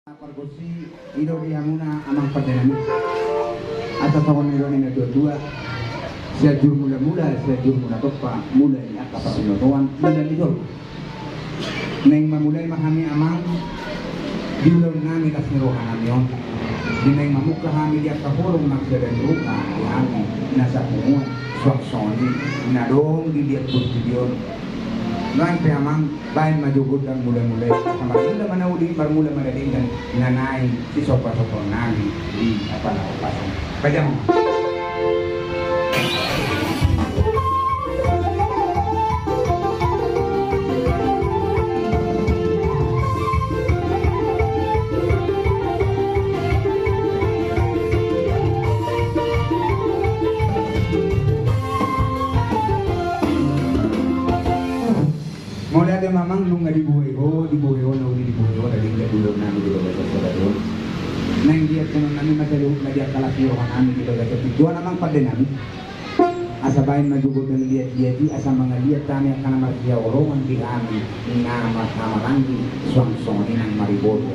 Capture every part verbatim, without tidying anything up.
Pargonsi, i do di hamuna amang pande nami. Asa songon na nidok ni natuatua, Sianjur Mulamula, Sianjur Mulatompa, mula ni angka parbinotoan, mula ni jolma. Naeng mamulai ma hami amang di ulaon nami las ni roha nami on. Di naeng mamungka hami di angka holong na sada ni roha di hami na sapunguan suang songon i na adong di liat portibi on. Nuaeng pe amang, baen ma jo gondang mulamula i, asa marmula ma na uli, marmula ma na denggan, na naeng sisombasombahon nami di apala opas on. Baen ma. Mauliate ma amang, nunga diboe ho, diboe ho na uli, diboe ho na denggan di ulaon nami di bagasan sadari on. Naeng liat songon nami ma saluhutna di angka las ni roha nami di bagasan tingki on amang pande nami. Asa baen ma jo gondang liatliat i, asa mangaliat hami angka na marsihaholongan di hami na marhahamaranggi suang songon i nang mariboru.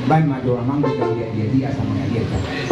Baen ma jo amang gondang liatliat i, asa mangaliat hami.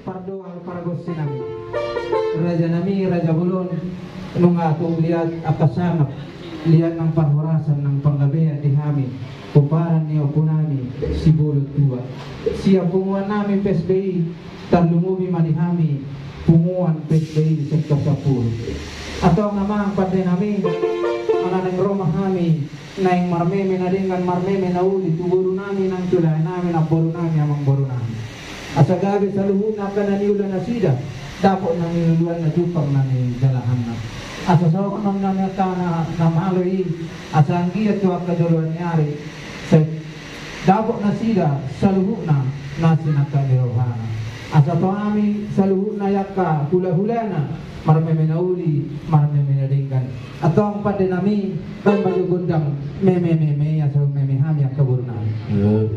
Pardoa pargonsi nami. Raja nami, raja bolon, nunga tung liat angka sangap, liat nang parhorasan nang panggabean di hami, pomparan ni ompu nami, Sibolon Tua. Sian punguan nami P S B I, tarlumobi ma di hami, punguan P S B I sektor sampulu. Antong amang pande nami, ala naeng ro ma hami, naeng marmeme na denggan marmeme na uli tu boru nami nang tu lae nami nang boru nami amang boru nami. Asa gabe saluhutna angka na niula nasida, dapot na niluluanna jumpang na nijalahanna. Asa songon nami angka na malo i, asa anggiat tu angka joloan ni ari, sai dapot nasida saluhutna na sinangkap ni rohana. Asa tu hami saluhutna i angka hulahulana, marmeme na uli, marmeme na denggan. Antong pande nami, baen ma jo gondang memememe i asa meme hami angka boru nami. Yo.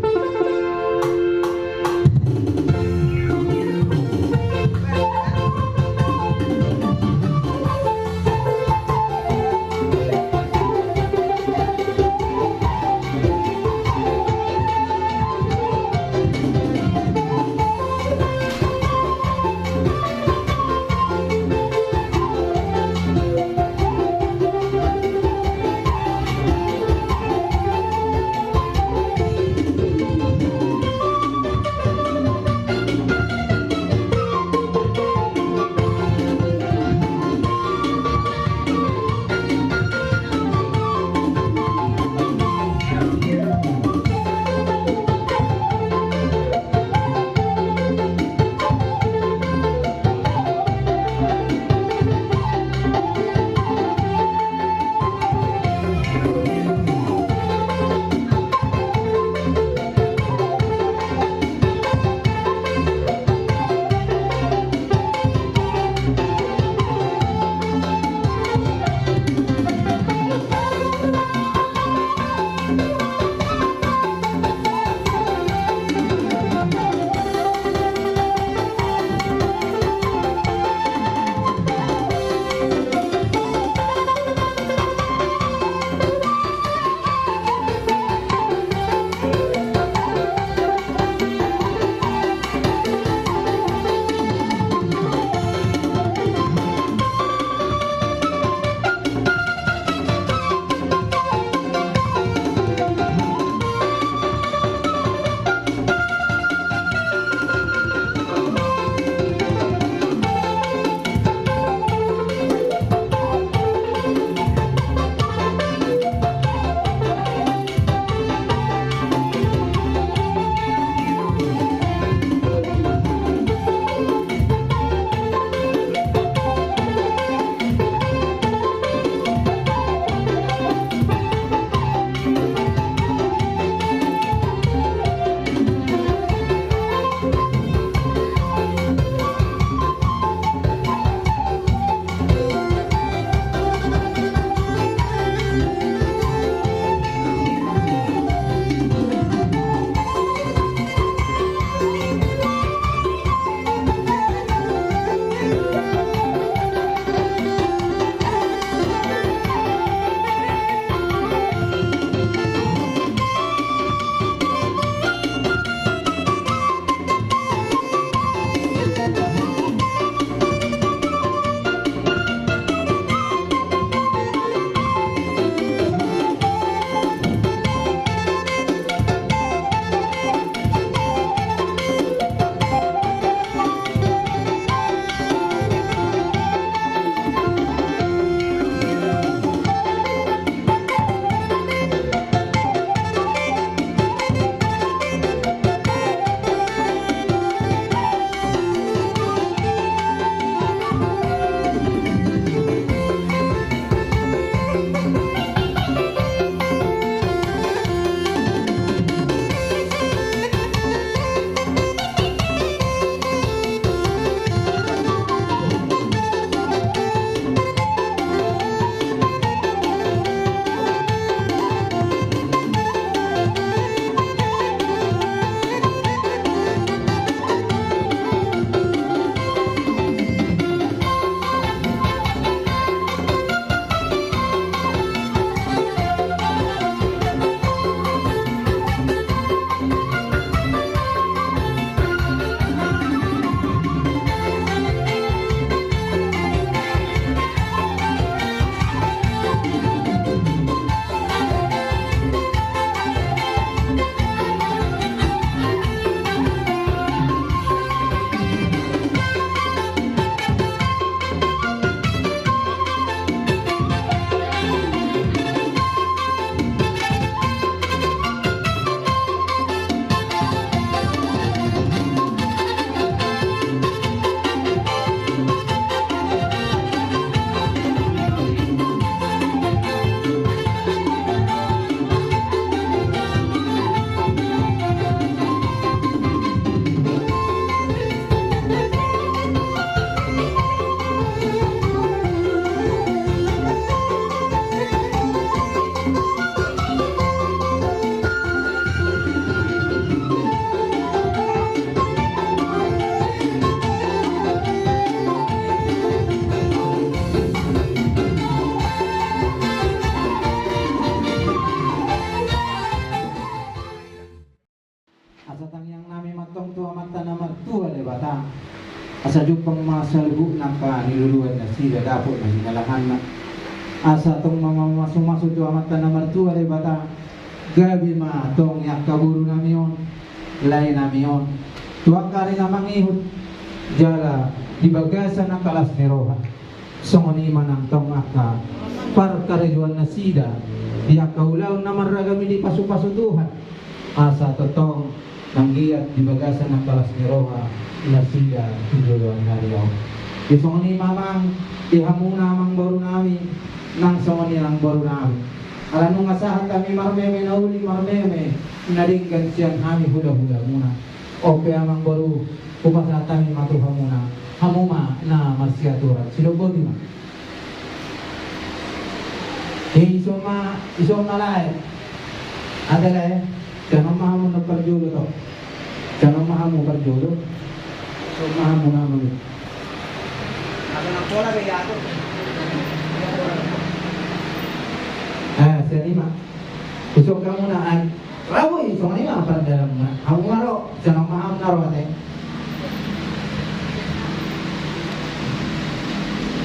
Na martua Debata, asa jumpang ma saluhutna angka niluluan nasida dapot ma sinalanganna. Asa tong ma mamasumasu tu Amanta na martua Debata, gabe ma tong i angka boru nami on, lae nami on, tu angka ari na mangihut, jala di bagasan angka las ni roha. Songon i ma nang tong angka parkarejoan nasida di angka ulaon na marragam i dipasupasu Tuhan. Asa tongtong nanggiat di bagasan angka las ni roha nasida tu joloan ni ari on. Di songon i ma amang, di hamuna amang boru nami, nang songon i nang boru nami. Ala nunga sahat hami marmeme na uli marmeme na denggan sian hami hulahulamuna. On pe amang boru, hupasahat hami ma tu hamuna, hamu ma na marsiaturan, sidok boti ma. Ison ma, ison ma lae. Ate lae, sian on ma hamu na parjolo to. Sian on ma hamu parjolo. Ison ma hamu na mangihut. Eh, sian i ma. Ison hamu na ai. Rabu i, songon i ma pardalanmuna. Hamu ma ro, sian on ma hamu na ro ate.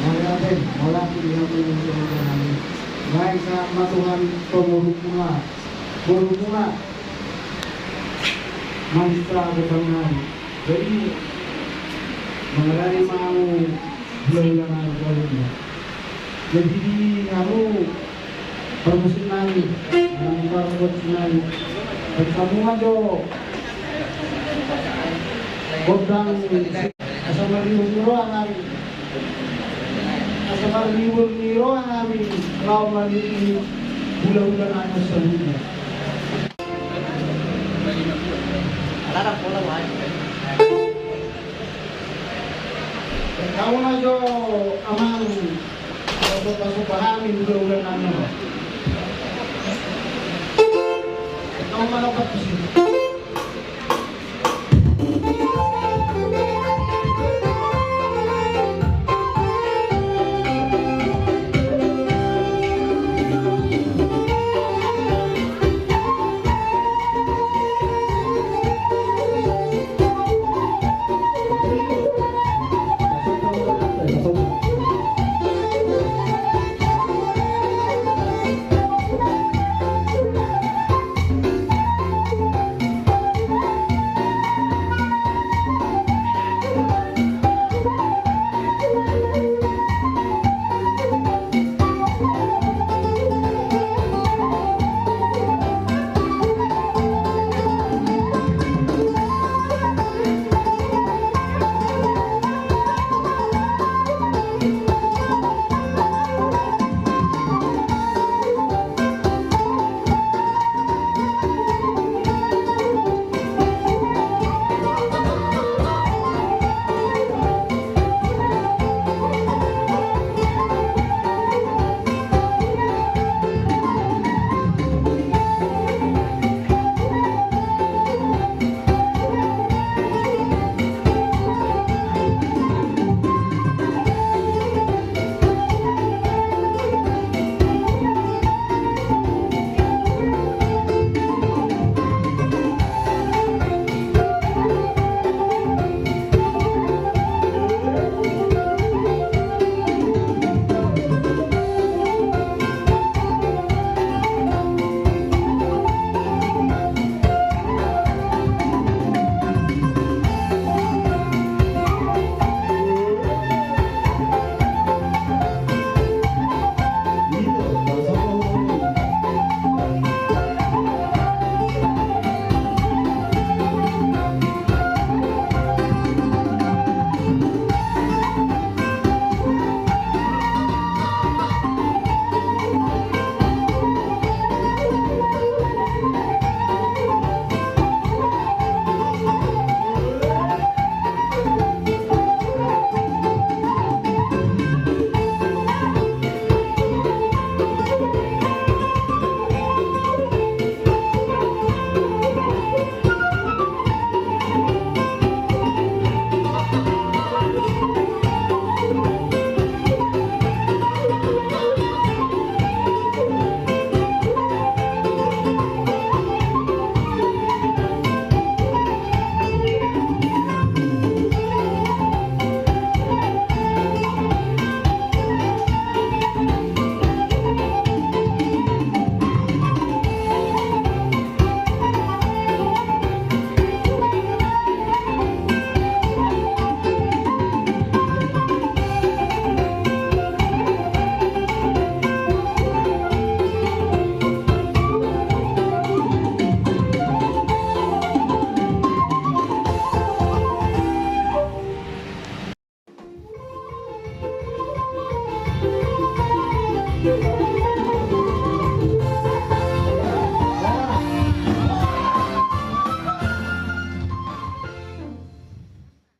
Mauliate, mauliate di hamu, mauliate di hamu. Baik, selamat Tuhan, pemurukuna, pemurukuna. Manistra bertangan. Jadi, mengenai mau bulan-bulan yang baru ini. Jadi, di hamu, Parmusiknami, nang parmusiknami. Bertemu aja. Godang, asa marlibur ni roha nami. Asa marlibur ni roha nami. Laho mangihut hulahulanami saluhutna. Bertemu aja, amang. Masuk, masuk pahami, udah, udah nanya. Kamu mana, Pak?